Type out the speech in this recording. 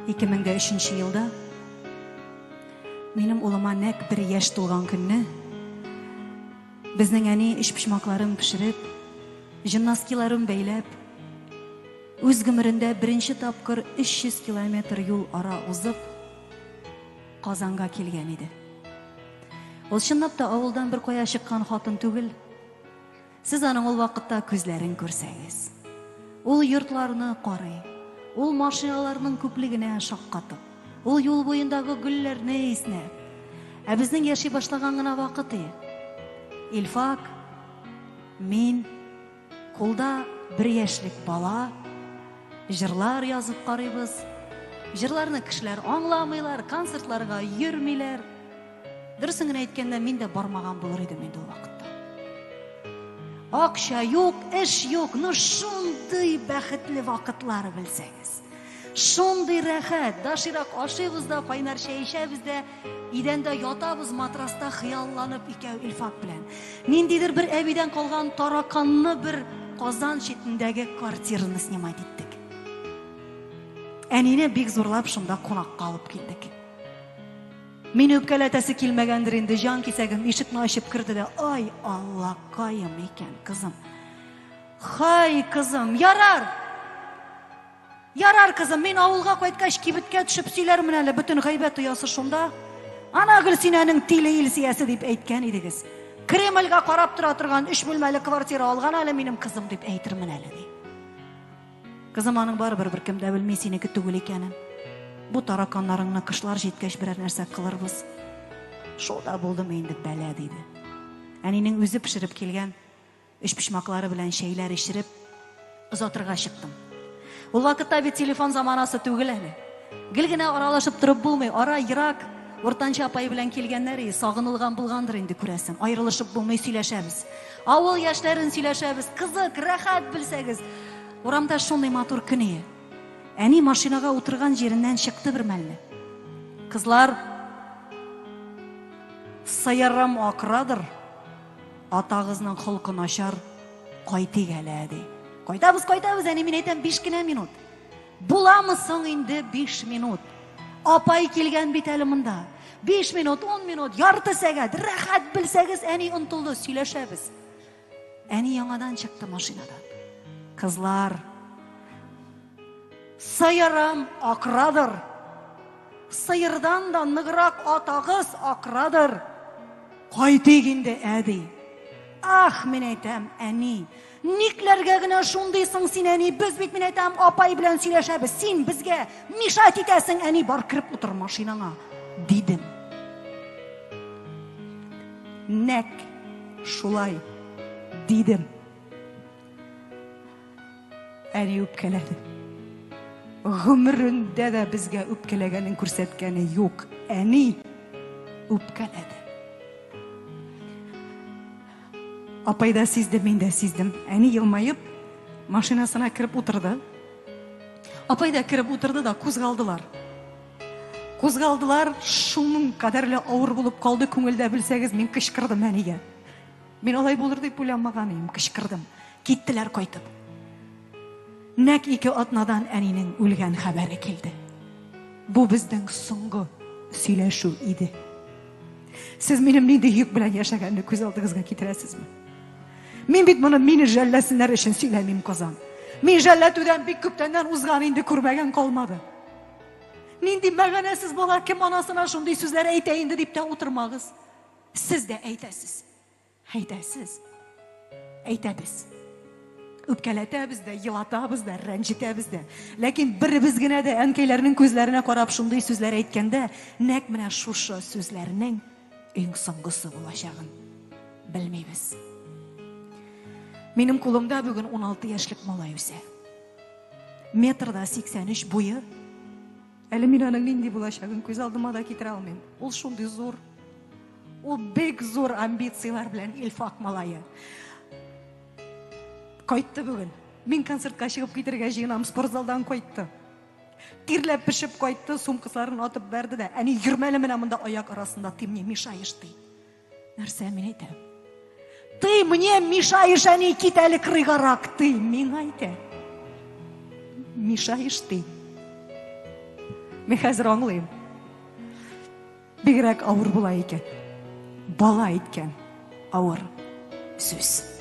2003 елда минем улыма нәкъ бер яшь тулган көнне безнең әни өчпочмакларын пешереп, җымнаскиларын бәйләп, үз гомерендә беренче тапкыр 300 километр юл ара узып, Казанга килгән иде. Ул чынлап та авылдан бер кая чыккан хатын түгел. Сез аның ул вакытта күзләрен күрсәгез. Ул йортларны карый. Ул машиналарның күплегенә шаккатып. Ул юл буендагы гөлләрне иснәп. Ә безнең яши башлаган гына вакыт и. Илфак, мин, кулда бер яшьлек бала, җырлар язып карыйбыз. Җырларны кешеләр аңламыйлар, концертларга йөрмиләр. Дөресен генә әйткәндә, мин дә бармаган булыр идем инде ул вакытта. Акча юк, эш юк, но шундый бәхетле вакытлар белсәгез. Шундый рәхәт, доширак ашыйбыз да, кайнар чәй эчәбез дә, идәндә ятабыз матраста хыялланып икәү Илфак белән. Ниндидер бер әбидән калган тараканны бер Казан читендәге квартираны снимать иттек. Әнине бик зурлап шунда кунакка алып килдек. Мине үпкәләтәсе килмәгәндер инде, җан кисәгем ишекне ачып керде дә, ай, Аллакаем икән, кызым. Хай, кызым, ярар! Ярар, кызым, мин авылга кайткач кибеткә төшеп сөйләрмен әле, бөтен гайбәт оясы шунда. Ана Гөлсинәнең тиле Илсиясе дип әйткән идегез. Кремльгә карап тора торган өч бүлмәле квартира алган әле минем кызым дип әйтермен әле, ди. Кызым, аның барыбер беркем дә белми синеке түгел икәнен. Бу тараканнарыңны кышлар җиткәч берәр нәрсә кылырбыз. Шул да булдымы инде бәла, диде. Әнинең үзе пешереп килгән өчпочмаклары белән чәйләр эчереп озатырга чыктым. Ул вакытта бит телефон заманасы түгел әле. Гел генә аралашып торып булмый, ара ерак. Уртанчы апай белән килгәннәр и, сагынылган булгандыр инде күрәсең. Аерылышып булмый, сөйләшәбез. Авыл яшьләрен сөйләшәбез. Кызык, рәхәт белсәгез. Урамда шундый матур көн ие. Әни машинага утырган җиреннән чыкты бер мәлне. Кызлар, сыерым акырадыр, атагызның холкы начар, кайтыйк әле, ди. Кайтабыз, кайтабыз, әни, мин әйтәм, биш кенә минут. Буламы соң инде 5 минут? Апай килгән бит әле монда. 5 минут, 10 минут, ярты сәгать, рәхәт белсәгез, әни онтылды, сөйләшәбез. Әни яңадан чыкты машинадан. Кызлар, сыерым акырадыр. Сыердан да ныграк атагыз акырадыр. Кайтыйк инде, әди. Ах, мин әйтәм, әни, Никләргә генә шундыйсың син, әни? Без бит, мин әйтәм, апай белән сөйләшәбез. Син безгә мешать итәсең, әни, бар кереп утыр машинаңа, дидем. Нәк шулай дидем. Әни үпкәләде. Гомерендә дә безгә үпкәләгәнен күрсәткәне юк. Әни үпкәләде. Апай да сизде, мин дә сиздем. Әни елмаеп, машинасына кереп утырды. Апай да кереп утырды да кузгалдылар. Кузгалдылар, шуның кадәрле авыр булып калды күңелдә, белсәгез, мин кычкырдым әнигә. Мин алай булыр дип уйламаган идем, кычкырдым. Киттеләр кайтып. Нәк ике атнадан әнинең үлгән хәбәре килде. Бу безнең соңгы сөйләшү иде. Сез минем нинди йөк белән яшәгәнне күз алдыгызга китерәсезме? Мин бит моны мине жәлләсеннәр өчен сөйләмим, Казан. Мин жәлләтүдән бик күптәннән узган инде, күрмәгән калмады. Нинди мәгънәсез бала, кем анасына шундый сүзләр әйтә инде дип тә утырмагыз. Сез дә әйтәсез. Әйтәсез. Әйтәбез. Үпкәләтәбез дә, елатабыз да, рәнҗетәбез дә. Ләкин беребез генә дә әнкәйләрнең күзләренә карап шундый сүзләр әйткәндә, нәкъ менә шушы сүзләрнең иң соңгысы булачагын белмибез. Минем кулымда бүген 16 яшьлек малай үсә. Метрда 83 буе. Әле мин аның нинди булачагын күз алдыма да китерә алмыйм. Ул шундый зур. Ул бик зур амбицияләр белән Илфак малае. Кайтты бүген. Мин концертка чыгып китергә җыенам, спортзалдан кайтты. Тирләп пешеп кайтты, сумкасларын атып бәрде дә. Әни, йөрмәле менә монда аяк арасында, ты мне мешаешь, ди. Нәрсә мин әйтәм? Ты мне мешаешь, әни, кит әле кырыйгарак, ты миңа әйтә. Мешаешь ты. Мин хәзер аңлыйм. Бигрәк авыр була икән. Бала әйткән авыр сүз.